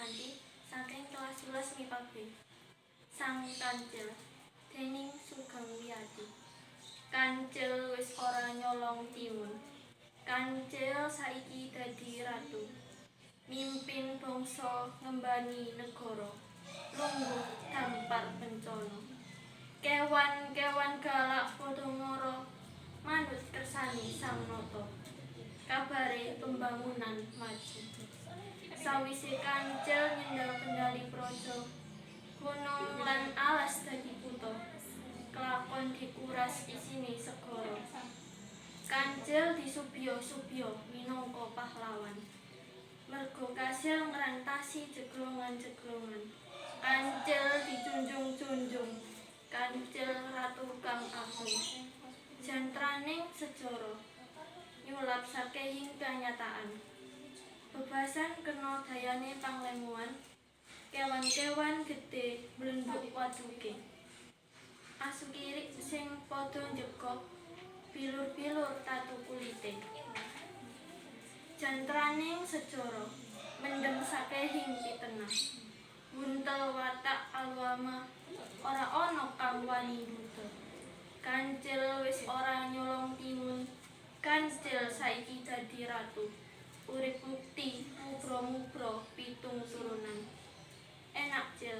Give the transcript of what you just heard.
Hartanti saking kelas 11 MIPA B. Sang Kancil dening Sugeng Wiyadi. Kancil wis ora nyolong timun. Kancil saiki dadi ratu. Mimpin bangsa ngembani negara. Lungguh dampar bencana. Kewan-kewan galak padha mara manut kersane Sang Nata. Kabare pembangunan maju. Sawise Kancil nyendal kendali praja, gunung lan alas dadi kutha. Kelakon dikuras isine segara. Kancil disubya-subya minangka pahlawan. Merga kasil ngrantasi jeglongan-jeglongan. Kancil dijunjung-junjung. Kancil ratu kang agung. Jantraning sejara nyulap sakehing kanyataan. Bebasan kena dayane panglemuan, kewan-kewan gedhe mblendhuk waduke. Asu kirik sing padha njegog bilur-bilur tatu kulite. Jantraning sejara mendem sakehing pitenah. Buntel watak aluama ora ana kang wani duda. Kancil wis ora nyolong timun. Kancil saiki dadi ratu. Urip mukti mubra-mubra pitung turunan. Enak, Cil.